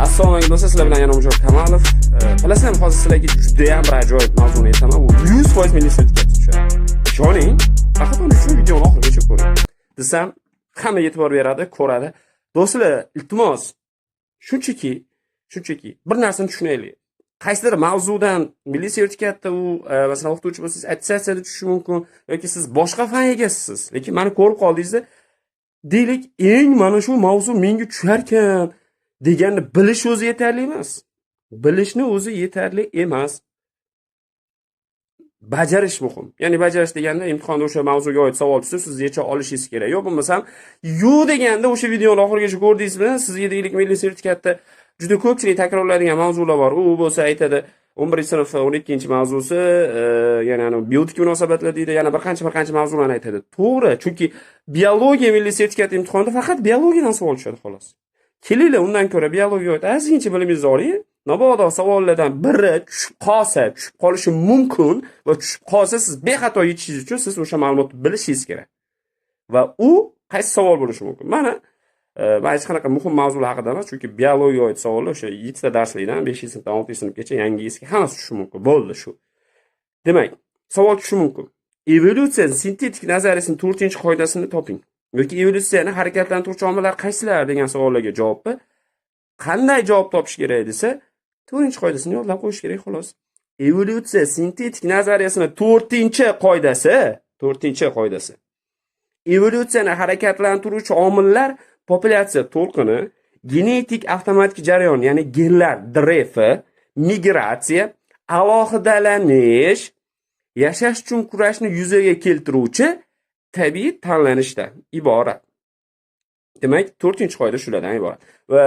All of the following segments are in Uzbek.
Assalomu alaykum, do'stlar, sizlar bilan yana Umjor Kamalov. Bilasizlarmi, hozir sizlarga juda ham bir ajoyib mavzuni aytaman. U 100% milliy sertifikat tushadi. Ishoning, faqat uning uchun videoni oxirigacha ko'ring. Desam, hamma e'tibor beradi, ko'radi. Do'stlar, iltimos, shunchaki bir narsani tushunaylik. Qaysidir mavzudan milliy sertifikatda u, masalan, o'qituvchi bo'lsangiz, attestatsiyada tushishi mumkin yoki siz boshqa fan egasisiz, lekin mani ko'rib qoldingizda, deylik, eng mana shu mavzu menga tusharkan deganni bilish o'zi yetarli emas. Bilishni o'zi yetarli emas. Bajarish muhim. Ya'ni bajarish deganda imtihonda o'sha mavzuga oid savol tushsa, siz yecha olishingiz kerak. Yo'q bo'lmasam, yo'q deganda o'sha videoni oxirigacha ko'rdingizmi, sizga, deylik, milliy sertifikatda juda ko'pchilik takrorlaydigan mavzular bor. U bo'lsa aytadi, 11 sinf 12 mavzusi, ya'ni ana biotik munosabatlar deydi, yana bir qancha mavzularni aytadi. To'g'ri, chunki biologiya milliy sertifikat imtihonida faqat biologiyadan savol tushadi, xolos. Kelinglar, undan ko'ra biologiyaga oid ozgincha bilimingizni oling. Mabodo savollardan biri tushib qolsa, tushib qolishi mumkin va tushib qolsa, siz bexato yechishingiz uchun siz o'sha ma'lumotni bilishingiz kerak. Va u qaysi savol bo'lishi mumkin? Mana, man hech qanaqa muhim mavzular haqida emas, chunki biologiyaga oid savollar o'sha 7 ta darslikdan 5 sinfdan 6 sinfgacha, yangi, eski, hammasi tushishi mumkin. Bo'ldi shu. Demak, savol tushishi mumkin. Evolyutsiya sintetik nazariyasining 4-qoidasini toping. Yoki evolyutsiyani harakatlantiruvchi omillar qaysilar degan savollarga javobni qanday javob topish kerak desa, 4-qoidasini yodlab qo'yish kerak, xolos. Evolyutsiya sintetik nazariyasini 4-qoidasi, 4-qoidasi. Evolyutsiyani harakatlantiruvchi omillar populyatsiya to'lqini, genetik avtomatik jarayon, ya'ni genlar dreyfi, migratsiya, alohidalanish, yashash uchun kurashni yuzaga keltiruvchi tabiiy tanlanishdan iborat. Demak, 4-qoida shulardan iborat. Va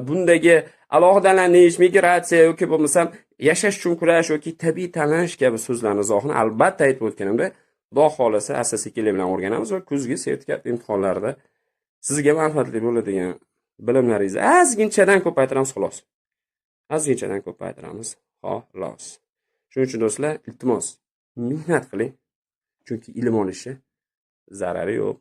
bundagi alohidalanish, migratsiya yoki bo'lmasam yashash uchun kurash yoki tabiiy tanlanish kabi so'zlarni izohini, albatta, aytib o'tganimda, Xudo xohlasa, asta sekinlik bilan o'rganamiz va kuzgi sertifikat imtihonlarida sizga manfaatli bo'ladigan bilimlaringizni ozginchadan ko'paytiramiz, xolos. Ozginchadan ko'paytiramiz, xolos. Shuning uchun, do'stlar, iltimos, mehnat qiling. Chunki ilm olishni zarari yo'q.